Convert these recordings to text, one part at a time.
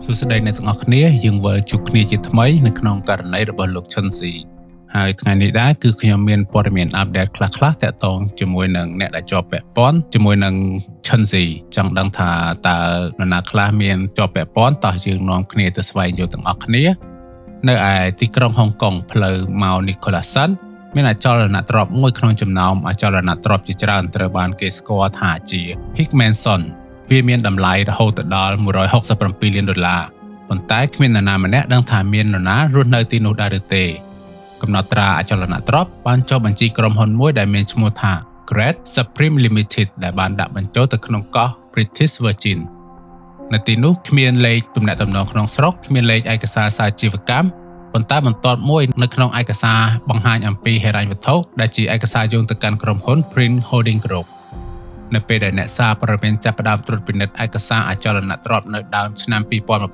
សួស្តីអ្នកទាំងអស់គ្នាយើងវិលជួបគ្នាជាថ្មីនៅក្នុងករណីរបស់លោកឈិនស៊ីហើយថ្ងៃនេះដែរគឺខ្ញុំមានព័ត៌មាន update ខ្លះៗតាក់ទងជាមួយនឹងអ្នកដែលជាប់ពាក់ព័ន្ធជាមួយនឹងឈិនស៊ីចង់ដឹងថាតើនរណាខ្លះមានជាប់ពាក់ព័ន្ធតោះយើងនាំគ្នាទៅស្វែងយល់ទាំងអស់គ្នានៅឯទីក្រុងហុងកុងផ្លូវម៉ៅនីកូឡាសិនមានអចលនទ្រព្យមួយក្នុងចំណោមអចលនទ្រព្យជាច្រើនត្រូវបានគេស្គាល់ថាជា Peak Mansion វាមានតម្លៃរហូតដល់167លានដុល្លារប៉ុន្តែគ្មាននរណាម្នាក់ដឹងថាមាននរណារស់នៅទីនោះដែរឬទេកំណត់ត្រាអចលនទ្រព្យបានចុះបញ្ជីក្រុមហ៊ុនមួយដែលមានឈ្មោះថា Great Supreme Limited ដែលបានដាក់បញ្ចូលទៅក្នុងកោះ British Virgin នៅទីនោះគ្មានលេខទំនាក់ទំនងក្នុងស្រុកគ្មានលេខឯកសារសាជីវកម្មប៉ុន្តែបន្ទាត់មួយនៅក្នុងឯកសារបង្ហាញអំពីហិរញ្ញវត្ថុដែលជាឯកសារយោងទៅកាន់ក្រុមហ៊ុន Print Holding Group នៅពេលដែលអ្នកសារព័ត៌មានចាប់ផ្ដើមត្រួតពិនិត្យឯកសារអចលនទ្រព្យនៅដើមឆ្នាំ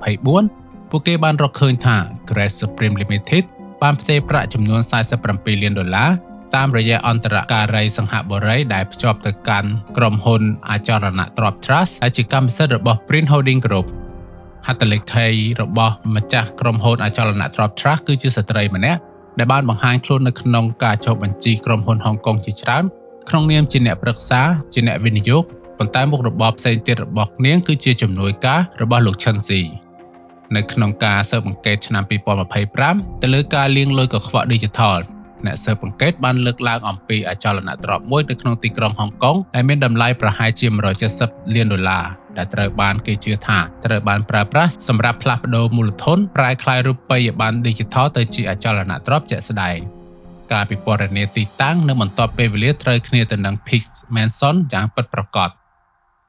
2024ពួកគេបានរកឃើញថា Great Supreme Limited បានផ្ទេរប្រាក់ចំនួន47លានដុល្លារតាមរយៈអន្តរការីសង្ហបុរីដែលភ្ជាប់ទៅកាន់ក្រុមហ៊ុនអចលនទ្រព្យ Trust ដែលជាកម្មសិទ្ធិរបស់ Print Holding Group ហត្ថលេខីរបស់ម្ចាស់ក្រុមហ៊ុនអចលនទ្រព្យ Trust គឺជាស្ត្រីម្នាក់ដែលបានបង្ហាញខ្លួននៅក្នុងការចុះបញ្ជីក្រុមហ៊ុនហុងកុងជាច្រើនក្នុងនាមជាអ្នកប្រឹក្សាជាអ្នកវិនិយោគប៉ុន្តែមុខរបរផ្សេងទៀតរបស់នាងគឺជាជំនួយការរបស់លោកឈិនស៊ីនៅក្នុងការស៊ើបអង្កេតឆ្នាំ2025ទៅលើការលាងលុយកខ្វក់ Digital អ្នកស៊ើបអង្កេតបានលើកឡើងអំពីអចលនទ្រព្យមួយនៅក្នុងទីក្រុងហុងកុងដែលមានតម្លៃប្រហែលជា170លានដុល្លារដែលត្រូវបានគេជឿថាត្រូវបានប្រើប្រាស់សម្រាប់ផ្លាស់ប្ដូរមូលធនប្រែក្លាយរូបិយប័ណ្ណ Digital ទៅជាអចលនទ្រព្យជាក់ស្ដែងការពិពណ៌នាទីតាំងនិងបន្ទាប់ពេលវេលាត្រូវគ្នាទៅនឹង Peak Mansion យ៉ាងពិតប្រាកដ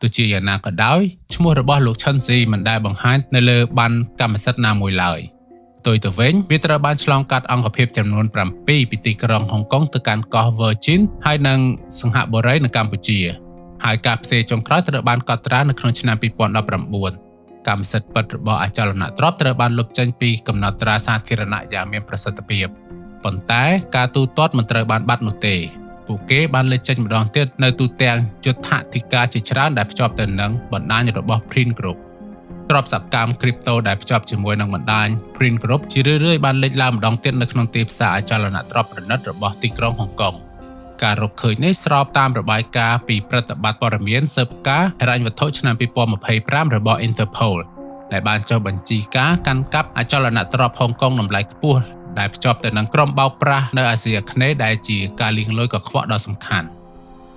ទោះជាយ៉ាងណាក៏ដោយឈ្មោះរបស់លោកឈិនស៊ីមិនដែលបង្ហាញនៅលើប័ណ្ណកម្មសិទ្ធិណាមួយឡើយផ្ទុយទៅវិញវាត្រូវបានឆ្លងកាត់អង្គភាពចំនួន7ពីទីក្រុងហុងកុងទៅកាន់កោះ Virgin ហើយនិងសង្ហបុរីនៅកម្ពុជាហើយការផ្ទេរចុងក្រោយត្រូវបានកត់ត្រានៅក្នុងឆ្នាំ2019កម្មសិទ្ធិពិតរបស់អចលនទ្រព្យត្រូវបានលុបចេញពីកំណត់ត្រាសាធារណៈយ៉ាងមានប្រសិទ្ធភាពប៉ុន្តែការទូទាត់មិនត្រូវបានបាត់នោះទេពួកគេបានលេចចេញម្ដងទៀតនៅទូទាំងយុទ្ធធិការជាច្រើនដែលភ្ជាប់ទៅនឹងបណ្ដាញរបស់ Print Group ទ្រព្យសកម្ម Crypto ដែលភ្ជាប់ជាមួយនឹងបណ្ដាញ Print Group ជារឿយៗបានលេចឡើងម្ដងទៀតនៅក្នុងទីផ្សារអចលនទ្រព្យប្រណិតរបស់ទីក្រុងហុងកុងការរកឃើញនេះស្របតាមរបាយការណ៍ពីព្រឹត្តិបត្រព័ត៌មានស៊ើបការហិរញ្ញវត្ថុឆ្នាំ2025របស់ Interpol ដែលបានចុះបញ្ជីការកាន់កាប់អចលនទ្រព្យហុងកុងតម្លៃខ្ពស់ដែលភ្ជាប់ទៅនឹងក្រុមបោកប្រាស់នៅអាស៊ីអាគ្នេយ៍ដែលជាការលាងលុយកខ្វក់ដ៏សំខាន់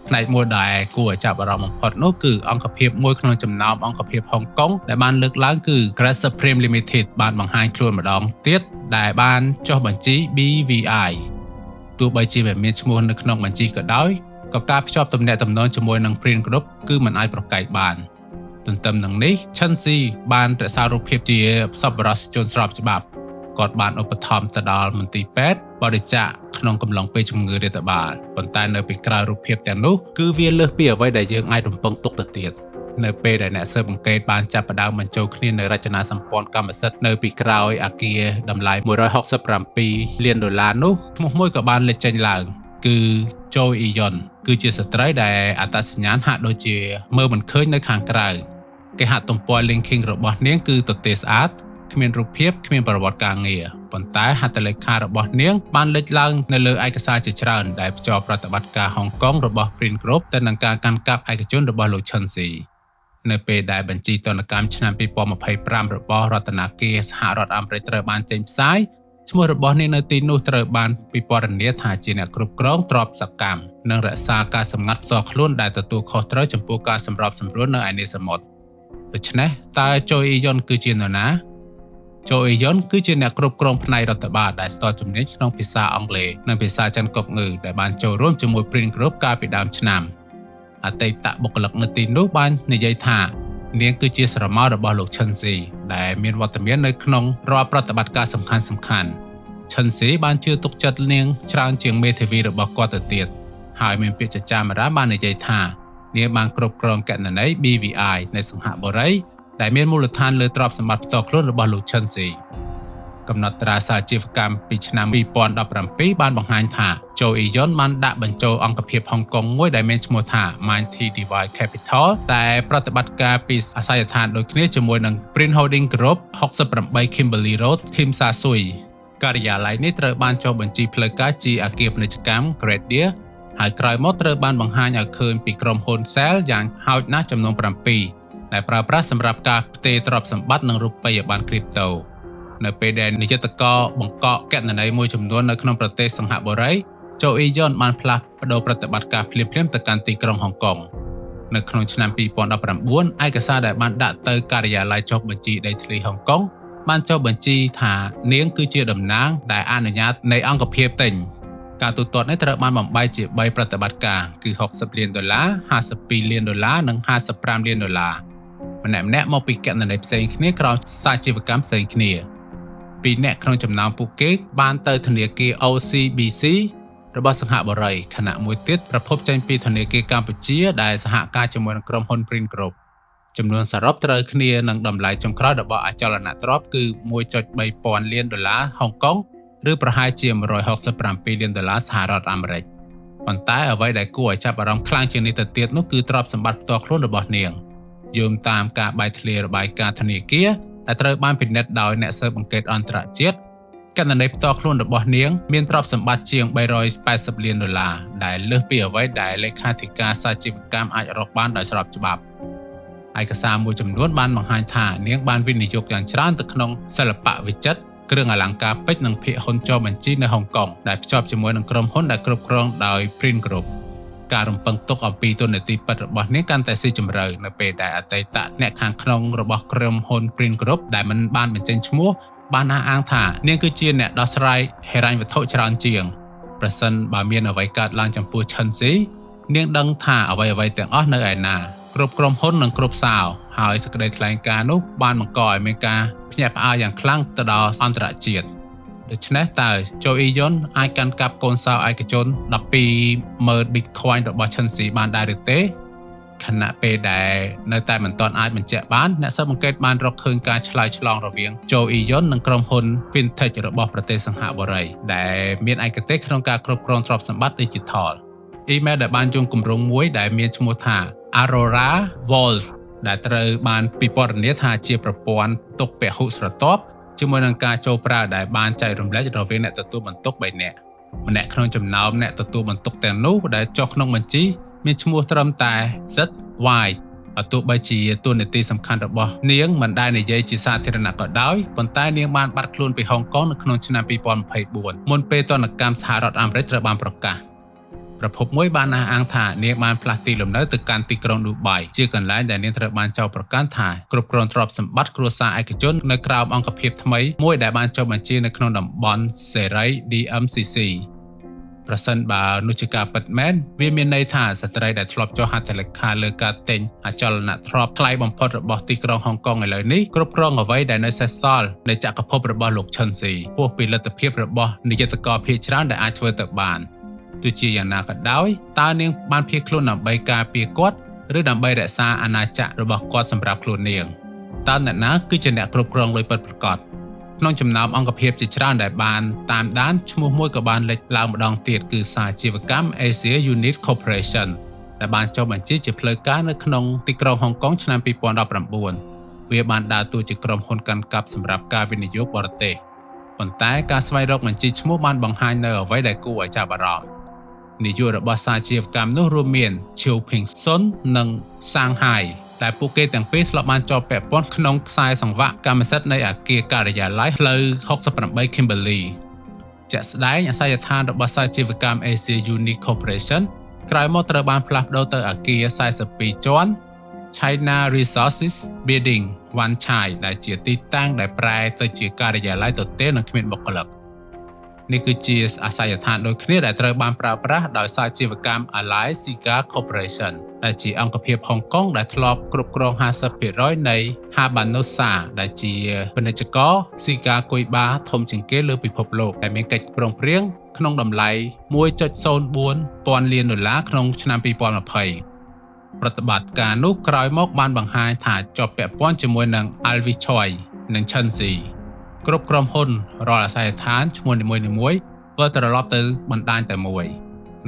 ផ្នែកមួយដែលគួរឲ្យចាប់អារម្មណ៍បំផុតនោះគឺអង្គភាពមួយក្នុងចំណោមអង្គភាពហុងកុងដែលបានលើកឡើងគឺ Great Supreme Limited បានបង្ហាញខ្លួនម្ដងទៀតដែលបានចុះបញ្ជី BVI ទោះបីជាមិនមានឈ្មោះនៅក្នុងបញ្ជីក៏ដោយក៏ការភ្ជាប់ទំនាក់ទំនងជាមួយនឹង Print Group គឺមិនអាចប្រកែកបានទន្ទឹមនឹងនេះឈិនស៊ីបានរក្សារូបភាពជាសប្បុរសជនស្របច្បាប់គាត់បានឧបត្ថម្ភទៅដល់មន្ទីរពេទ្យបរិច្ចាគក្នុងកំឡុងពេលជំងឺរាតត្បាតប៉ុន្តែនៅពីក្រោយរូបភាពទាំងនោះគឺវាលើសពីអ្វីដែលយើងអាចរំពឹងទុកទៅទៀតនៅពេលដែលអ្នកស៊ើបអង្កេតបានចាប់ផ្ដើមបញ្ចូលគ្នានៅរចនាសម្ព័ន្ធកម្មសិទ្ធិនៅពីក្រោយអាគារតម្លៃ167លានដុល្លារនោះឈ្មោះមួយក៏បានលេចចេញឡើងគឺโจអ៊ីយ៉ុនគឺជាស្ត្រីដែលអត្តសញ្ញាណហាក់ដូចជាមើលមិនឃើញនៅខាងក្រៅគេហទំព័រ LinkedIn របស់នាងគឺទទេស្អាតគ្មានរូបភាពគ្មានប្រវត្តិការងារប៉ុន្តែហត្ថលេខារបស់នាងបានលេចឡើងនៅលើឯកសារជាច្រើនដែលភ្ជាប់ប្រតិបត្តិការហុងកុងរបស់ Print Group ទៅនឹងការកាន់កាប់ឯកជនរបស់លោកឈិនស៊ីនៅពេលដែលបញ្ជីទណ្ឌកម្មឆ្នាំ2025របស់រដ្ឋាភិបាលសហរដ្ឋអាមេរិកត្រូវបានចេញផ្សាយឈ្មោះរបស់នាងនៅទីនោះត្រូវបានពិពណ៌នាថាជាអ្នកគ្រប់គ្រងទ្រព្យសកម្មនិងរក្សាការសម្ងាត់ផ្ទាល់ខ្លួនដែលទទួលខុសត្រូវចំពោះការសម្របសម្រួលនៅឯនាយសមុទ្រដូច្នេះតើโจអ៊ីយ៉ុនគឺជានរណាโจអ៊ីយ៉ុនគឺជាអ្នកគ្រប់គ្រងផ្នែករដ្ឋបាលដែលស្ទាត់ជំនាញក្នុងភាសាអង់គ្លេសនិងភាសាចិនកុកងឺដែលបានចូលរួមជាមួយ Print Group កាលពីដើមឆ្នាំអតីតបុគ្គលិកនៅទីនោះបាននិយាយថានាងគឺជាស្រមោលរបស់លោកឈិនស៊ីដែលមានវត្តមាននៅក្នុងរាល់ប្រតិបត្តិការសំខាន់សំខាន់ឈិនស៊ីបានជឿទុកចិត្តនាងច្រើនជាងមេធាវីរបស់គាត់ទៅទៀតហើយមានពាក្យចចាមអារាមបាននិយាយថានាងបានគ្រប់គ្រងកណន័យ BVI នៃសង្ហបុរីដែលមានមូលដ្ឋានលើទ្រព្យសម្បត្តិផ្ទាល់ខ្លួនរបស់លោកឈិនស៊ី កំណត់ត្រាសាជីវកម្មពីឆ្នាំ2017បានបង្ហាញថាโจអ៊ីយុនបានដាក់បញ្ចូលអង្គភាពហុងកុងមួយដែលមានឈ្មោះថា Mighty Divine Capital តែប្រតិបត្តិការពីអាសយដ្ឋានដូចគ្នាជាមួយនឹង Print Holding Group 68 Kimberley Road Tsim Sha Tsui ការិយាល័យនេះត្រូវបានចុះបញ្ជីផ្លូវការជាអគារពាណិជ្ជកម្ម Great Deal ហើយក្រោយមកត្រូវបានបង្ហាញឲ្យឃើញពីក្រុមហ៊ុន Shell យ៉ាងហោចណាស់ចំនួន7ដែលប្រើប្រាស់សម្រាប់ការផ្ទេរទ្រព្យសម្បត្តិនិងរូបិយប័ណ្ណគ្រីបតូនៅពេលដែលនិយតករបង្កកកណន័យមួយចំនួននៅក្នុងប្រទេសសិង្ហបុរីโจអ៊ីយុនបានផ្លាស់ប្ដូរប្រតិបត្តិការភ្លាមៗទៅកាន់ទីក្រុងហុងកុងនៅក្នុងឆ្នាំ2019ឯកសារដែលបានដាក់ទៅការិយាល័យចុះបញ្ជីដីធ្លីហុងកុងបានចុះបញ្ជីថានាងគឺជាតំណាងដែលអនុញ្ញាតនៃអង្គភាពទិញការទូទាត់នេះត្រូវបានបំបែកជា3ប្រតិបត្តិការគឺ60លានដុល្លារ52លានដុល្លារនិង55លានដុល្លារម្នាក់ម្នាក់មកពីកណន័យផ្សេងគ្នាក្រោមសាជីវកម្មផ្សេងគ្នាពីរអ្នកក្នុងចំណោមពួកគេបានទៅធនាគារ OCBC របស់សិង្ហបុរីខណៈមួយទៀតប្រភពចេញពីធនាគារកម្ពុជាដែលសហការជាមួយនឹងក្រុមហ៊ុន Print Group ចំនួនសរុបត្រូវគ្នានឹងតម្លៃចុងក្រោយរបស់អចលនទ្រព្យគឺ1.3ពាន់លានដុល្លារហុងកុងឬប្រហែលជា167លានដុល្លារសហរដ្ឋអាមេរិកប៉ុន្តែអ្វីដែលគួរឲ្យចាប់អារម្មណ៍ខ្លាំងជាងនេះទៅទៀតនោះគឺទ្រព្យសម្បត្តិផ្ទាល់ខ្លួនរបស់នាងយោងតាមការបែកធ្លាយរបាយការណ៍ធនាគារដែលត្រូវបានពិនិត្យដោយអ្នកស៊ើបអង្កេតអន្តរជាតិកណន័យផ្ទាល់ខ្លួនរបស់នាងមានទ្រព្យសម្បត្តិជាង380លានដុល្លារដែលលើសពីអ្វីដែលលេខាធិការសាជីវកម្មអាចរកបានដោយស្របច្បាប់ឯកសារមួយចំនួនបានបង្ហាញថានាងបានវិនិយោគយ៉ាងច្រើនទៅក្នុងសិល្បៈវិចិត្រគ្រឿងអលង្ការពេជ្រនិងភាគហ៊ុនចុះបញ្ជីនៅហុងកុងដែលភ្ជាប់ជាមួយនឹងក្រុមហ៊ុនដែលគ្រប់គ្រងដោយ Print Group ការរំពឹងទុកអំពីតួនាទីពិតរបស់នាងកាន់តែស៊ីជម្រៅនៅពេលដែលអតីតអ្នកខាងក្នុងរបស់ក្រុមហ៊ុន Print Group ដែលមិនបានបញ្ចេញឈ្មោះបានអះអាងថានាងគឺជាអ្នកដោះស្រាយហិរញ្ញវត្ថុច្រើនជាងប្រសិនបើមានអ្វីកើតឡើងចំពោះឈិនស៊ីនាងដឹងថាអ្វីៗទាំងអស់នៅឯណាគ្រប់ក្រុមហ៊ុននិងគ្រប់សោហើយសេចក្តីថ្លែងការណ៍នោះបានបង្កឲ្យមានការភ្ញាក់ផ្អើលយ៉ាងខ្លាំងទៅដល់អន្តរជាតិដូច្នេះតើโจអ៊ីយុនអាចកាន់កាប់កូនសោឯកជន120,000 Bitcoin របស់ឈិនស៊ីបានដែរឬទេខណៈពេលដែលនៅតែមិនទាន់អាចបញ្ជាក់បានអ្នកស៊ើបអង្កេតបានរកឃើញការឆ្លើយឆ្លងរវាងโจអ៊ីយុននិងក្រុមហ៊ុន FinTech របស់ប្រទេសសិង្ហបុរីដែលមានឯកទេសក្នុងការគ្រប់គ្រងទ្រព្យសម្បត្តិ Digital អ៊ីមែលដែលបានយោងគម្រោងមួយដែលមានឈ្មោះថា Aurora Vault ដែលត្រូវបានពិពណ៌នាថាជាប្រព័ន្ធទុកពហុស្រទាប់ជាមួយនឹងការចូលប្រើដែលបានចែករំលែករវាងអ្នកទទួលបន្ទុក3នាក់ម្នាក់ក្នុងចំណោមអ្នកទទួលបន្ទុកទាំងនោះដែលចុះក្នុងបញ្ជីមានឈ្មោះត្រឹមតែ Z Y បើទោះបីជាតួនាទីសំខាន់របស់នាងមិនដែលនិយាយជាសាធារណៈក៏ដោយប៉ុន្តែនាងបានបាត់ខ្លួនពីហុងកុងនៅក្នុងឆ្នាំ2024មុនពេលទណ្ឌកម្មសហរដ្ឋអាមេរិកត្រូវបានប្រកាសប្រភពមួយបានអះអាងថានាងបានផ្លាស់ទីលំនៅទៅកាន់ទីក្រុងឌូបៃជាកន្លែងដែលនាងត្រូវបានចោទប្រកាន់ថាគ្រប់គ្រងទ្រព្យសម្បត្តិគ្រួសារឯកជននៅក្រោមអង្គភាពថ្មីមួយដែលបានចុះបញ្ជីនៅក្នុងតំបន់សេរី DMCC ប្រសិនបើនោះជាការពិតមែនវាមានន័យថាស្ត្រីដែលធ្លាប់ចុះហត្ថលេខាលើការទិញអចលនទ្រព្យថ្លៃបំផុតរបស់ទីក្រុងហុងកុងឥឡូវនេះគ្រប់គ្រងអ្វីដែលនៅសេសសល់នៃចក្រភពរបស់លោកឈិនស៊ីពោះពីលទ្ធភាពរបស់និយតករភាគច្រើនដែលអាចធ្វើទៅបានទោះជាយ៉ាងណាក៏ដោយតើនាងបានភៀសខ្លួនដើម្បីការពារគាត់ឬដើម្បីរក្សាអាណាចក្ររបស់គាត់សម្រាប់ខ្លួននាងតើអ្នកណាគឺជាអ្នកគ្រប់គ្រងលុយពិតប្រាកដក្នុងចំណោមអង្គភាពជាច្រើនដែលបានតាមដានឈ្មោះមួយក៏បានលេចឡើងម្ដងទៀតគឺសាជីវកម្ម Asia Unit Corporation ដែលបានចុះបញ្ជីជាផ្លូវការនៅក្នុងទីក្រុងហុងកុងឆ្នាំ2019វាបានដើរតួជាក្រុមហ៊ុនកាន់កាប់សម្រាប់ការវិនិយោគបរទេសប៉ុន្តែការស្វែងរកបញ្ជីឈ្មោះបានបង្ហាញនៅអ្វីដែលគួរឲ្យចាប់អារម្មណ៍នាយករបស់សាជីវកម្មនោះរួមមានឈៀវភីងសុននិងសាងហៃដែលពួកគេទាំងពីរធ្លាប់បានជាប់ពាក់ព័ន្ធក្នុងខ្សែសង្វាក់កម្មសិទ្ធិនៃអគារការិយាល័យផ្លូវ68 Kimberley ជាក់ស្ដែងអាសយដ្ឋានរបស់សាជីវកម្ម Asia Unique Corporation ក្រោយមកត្រូវបានផ្លាស់ប្ដូរទៅអគារ42ជាន់ China Resources Building Wan Chai ដែលជាទីតាំងដែលប្រែទៅជាការិយាល័យទទេនិងគ្មានបុគ្គលិកនេះគឺជាអាសយដ្ឋានដូចគ្នាដែលត្រូវបានប្រើប្រាស់ដោយសាជីវកម្ម Allied Cigar Corporation ដែលជាអង្គភាពហុងកុងដែលធ្លាប់គ្រប់គ្រង50%នៃ Habanos ដែលជាពាណិជ្ជករស៊ីហ្គាគុយបាធំជាងគេលើពិភពលោកដែលមានកិច្ចព្រមព្រៀងក្នុងតម្លៃ 1.04 ពាន់លានដុល្លារក្នុងឆ្នាំ2020ប្រតិបត្តិការនោះក្រោយមកបានបង្ហាញថាជាប់ពាក់ព័ន្ធជាមួយនឹង Alvi Choi និង Chen Xi គ្រប់ក្រុមហ៊ុនរាល់អាសយដ្ឋានឈ្មោះនីមួយៗវិលត្រឡប់ទៅបណ្ដាញតែមួយ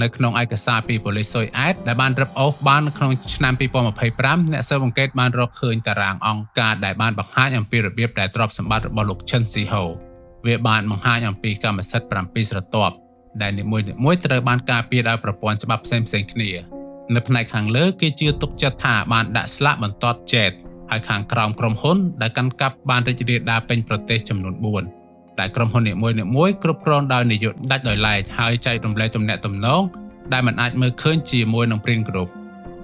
នៅក្នុងឯកសារពីប៉ូលីសស៊ុយអែតដែលបានរឹបអូសបានក្នុងឆ្នាំ2025អ្នកស៊ើបអង្កេតបានរកឃើញតារាងអង្គការដែលបានបង្ហាញអំពីរបៀបដែលទ្រព្យសម្បត្តិរបស់លោកឈិនស៊ីហូវាបានបង្ហាញអំពីកម្មសិទ្ធិ7ស្រទាប់ដែលនីមួយៗត្រូវបានការពារដោយប្រព័ន្ធច្បាប់ផ្សេងៗគ្នានៅផ្នែកខាងលើគេជឿទុកចិត្តថាបានដាក់ស្លាកបន្ទាត់ Jet ហើយខាងក្រោមក្រុមហ៊ុនដែលកាន់កាប់បានរីករាលដាលពេញប្រទេសចំនួន4ដែលក្រុមហ៊ុននីមួយៗគ្រប់គ្រងដោយនាយកដាច់ដោយឡែកហើយចែករំលែកទំនាក់ទំនងដែលមិនអាចមើលឃើញជាមួយនឹង Print Group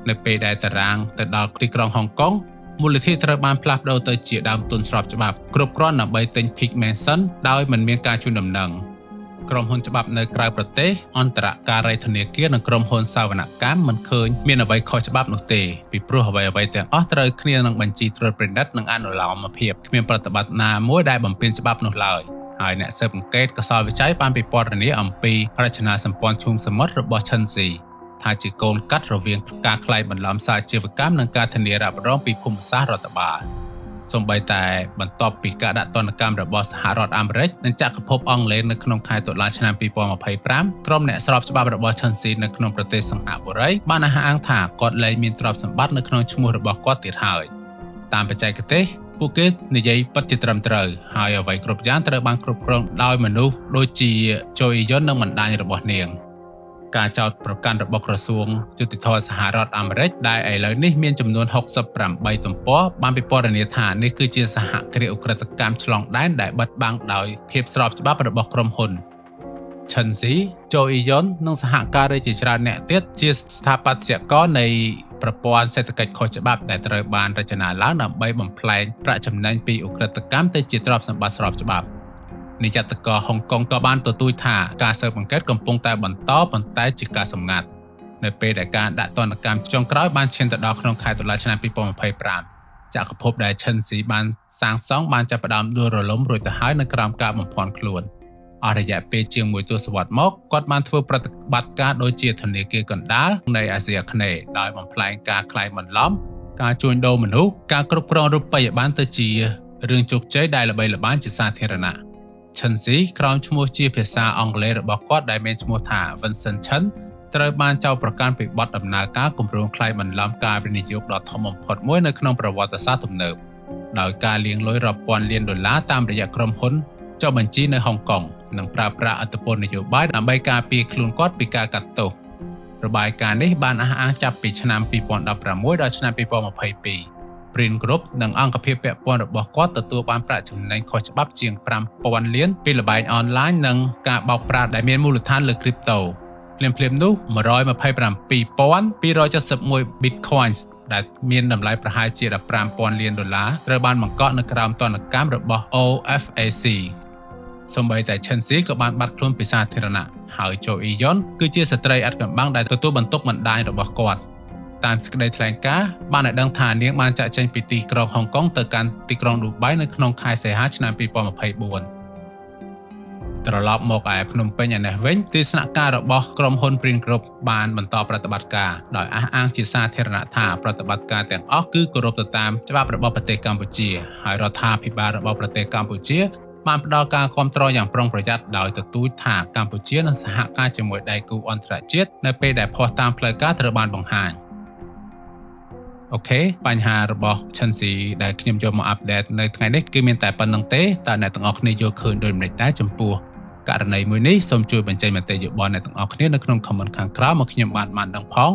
នៅពេលដែលតារាងទៅដល់ទីក្រុងហុងកុងមូលនិធិត្រូវបានផ្លាស់ប្ដូរទៅជាដើមទុនស្របច្បាប់គ្រប់គ្រាន់ដើម្បីទិញ Peak Mansion ដោយមិនមានការជូនដំណឹងក្រុមហ៊ុនច្បាប់នៅក្រៅប្រទេសអន្តរការីធនាគារនិងក្រុមហ៊ុនសវនកម្មមិនឃើញមានអ្វីខុសច្បាប់នោះទេពីព្រោះអ្វីៗទាំងអស់ត្រូវគ្នានឹងបញ្ជីត្រួតពិនិត្យនិងអនុលោមភាពគ្មានប្រតិបត្តិណាមួយដែលបំពានច្បាប់នោះឡើយហើយអ្នកស៊ើបអង្កេតកសលវិច័យបានពិពណ៌នាអំពីរចនាសម្ព័ន្ធឈូងសមុទ្ររបស់ឈិនស៊ីថាជាកូនកាត់រវាងការក្លែងបន្លំសារអាជីវកម្មនិងការធានារ៉ាប់រងពីភូមិសាស្ត្ររដ្ឋបាលសូម្បីតែបន្ទាប់ពីការដាក់ទណ្ឌកម្មរបស់សហរដ្ឋអាមេរិកនិងចក្រភពអង់គ្លេសនៅក្នុងខែតុលាឆ្នាំ2025ក្រុមអ្នកស្របច្បាប់របស់ឈិនស៊ីនៅក្នុងប្រទេសសិង្ហបុរីបានអះអាងថាគាត់លែងមានទ្រព្យសម្បត្តិនៅក្នុងឈ្មោះរបស់គាត់ទៀតហើយតាមបច្ចេកទេសពួកគេនិយាយពិតជាត្រឹមត្រូវហើយអ្វីគ្រប់យ៉ាងត្រូវបានគ្រប់គ្រងដោយមនុស្សដូចជាโจអ៊ីយុននិងបណ្ដាញរបស់នាងការចោទប្រកាន់របស់ក្រសួងយុត្តិធម៌សហរដ្ឋអាមេរិកដែលឥឡូវនេះមានចំនួន68ទំព័របានពិពណ៌នាថានេះគឺជាសហគ្រាសឧក្រិដ្ឋកម្មឆ្លងដែនដែលបិទបាំងដោយភាពស្របច្បាប់របស់ក្រុមហ៊ុនឈិនស៊ីโจអ៊ីយុននិងសហការីជាច្រើនអ្នកទៀតជាស្ថាបត្យករនៃប្រព័ន្ធសេដ្ឋកិច្ចខុសច្បាប់ដែលត្រូវបានរចនាឡើងដើម្បីបំផ្លែងប្រាក់ចំណេញពីឧក្រិដ្ឋកម្មទៅជាទ្រព្យសម្បត្តិស្របច្បាប់នាយត្តករហុងកុងក៏បានទទូចថាការស៊ើបអង្កេតកំពុងតែបន្តប៉ុន្តែជាការសម្ងាត់នៅពេលដែលការដាក់ទណ្ឌកម្មចុងក្រោយបានឈានទៅដល់ក្នុងខែតុលាឆ្នាំ2025ចក្រភពដែលឈិនស៊ីបានសាងសង់បានចាប់ផ្ដើមដួលរលំរួចទៅហើយនៅក្រោមការបំភាន់ខ្លួនអស់រយៈពេលជាងមួយទសវត្សរ៍មកគាត់បានធ្វើប្រតិបត្តិការដូចជាធនាគារកណ្ដាលនៃអាស៊ីអាគ្នេយ៍ដោយបំផ្លែងការក្លែងបន្លំការជួញដូរមនុស្សការគ្រប់គ្រងរូបិយប័ណ្ណទៅជារឿងជោគជ័យដែលល្បីល្បាញជាសាធារណៈឈិនស៊ីក្រោមឈ្មោះជាភាសាអង់គ្លេសរបស់គាត់ដែលមានឈ្មោះថា Vincent Chen ត្រូវបានចោទប្រកាន់ពីបទដំណើរការគម្រោងក្លែងបន្លំការវិនិយោគដ៏ធំបំផុតមួយនៅក្នុងប្រវត្តិសាស្ត្រទំនើបដោយការលាងលុយរាប់ពាន់លានដុល្លារតាមរយៈក្រុមហ៊ុនចុះបញ្ជីនៅហុងកុងនិងប្រើប្រាស់ឥទ្ធិពលនយោបាយដើម្បីការពារខ្លួនគាត់ពីការកាត់ទោសរបាយការណ៍នេះបានអះអាងចាប់ពីឆ្នាំ2016ដល់ឆ្នាំ2022 Print Group និងអង្គភាពពាក់ព័ន្ធរបស់គាត់ទទួលបានប្រាក់ចំណេញខុសច្បាប់ជាង5000លានពីល្បែងអនឡាញនិងការបោកប្រាស់ដែលមានមូលដ្ឋានលើ Crypto ភ្លាមៗនោះ127,271 Bitcoins ដែលមានតម្លៃប្រហែលជា15,000លានដុល្លារត្រូវបានបង្កក់នៅក្រោមទណ្ឌកម្មរបស់ OFAC សូម្បីតែ Chen Si ក៏បានបាត់ខ្លួនពីសាធារណៈហើយ Jo Eon គឺជាស្ត្រីអាថ៌កំបាំងដែលទទួលបន្ទុកបណ្ដាញរបស់គាត់តាមសេចក្តីថ្លែងការណ៍បានឲ្យដឹងថានាងបានចាក់ចេញពីទីក្រុងហុងកុងទៅកាន់ទីក្រុងឌូបៃនៅក្នុងខែសីហាឆ្នាំ2024ត្រឡប់មកឯភ្នំពេញឯនេះវិញទីស្នាក់ការរបស់ក្រុមហ៊ុន Print Group បានបន្តប្រតិបត្តិការដោយអះអាងជាសាធារណៈថាប្រតិបត្តិការទាំងអស់គឺគោរពទៅតាមច្បាប់របស់ប្រទេសកម្ពុជាហើយរដ្ឋាភិបាលរបស់ប្រទេសកម្ពុជាបានផ្ដល់ការគាំទ្រយ៉ាងប្រុងប្រយ័ត្នដោយទទូចថាកម្ពុជានឹងសហការជាមួយដៃគូអន្តរជាតិនៅពេលដែលភស្តុតាងផ្លូវការត្រូវបានបង្ហាញ OK បញ្ហារបស់ ឈិនស៊ី ដែលខ្ញុំយកមក update នៅថ្ងៃនេះគឺមានតែប៉ុណ្ណឹងទេតើអ្នកទាំងអស់គ្នាយល់ឃើញដូចម្តេចដែរចំពោះករណីមួយនេះសូមជួយបញ្ចេញមតិយោបល់អ្នកទាំងអស់គ្នានៅក្នុង comment ខាងក្រោមមកខ្ញុំបានបានដឹងផង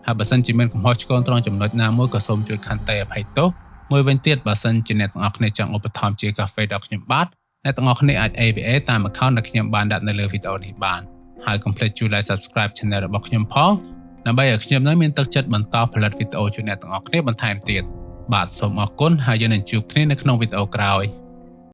ហើយបើសិនជាមានកំហុសឆ្គងត្រង់ចំណុចណាមួយក៏សូមជួយខន្តីអភ័យទោសមួយវិញទៀតបើសិនជាអ្នកទាំងអស់គ្នាចង់ឧបត្ថម្ភជាកាហ្វេដល់ខ្ញុំបាទអ្នកទាំងអស់គ្នាអាច ABA តាម account ដែលខ្ញុំបានដាក់នៅលើវីដេអូនេះបានហើយកុំភ្លេចជួយ like subscribe channel របស់ខ្ញុំផងដើម្បីឲ្យខ្ញុំនឹងមានទឹកចិត្តបន្តផលិតវីដេអូជូនអ្នកទាំងអស់គ្នាបន្ថែមទៀតបាទសូមអរគុណហើយយើងនឹងជួបគ្នានៅក្នុងវីដេអូក្រោយ។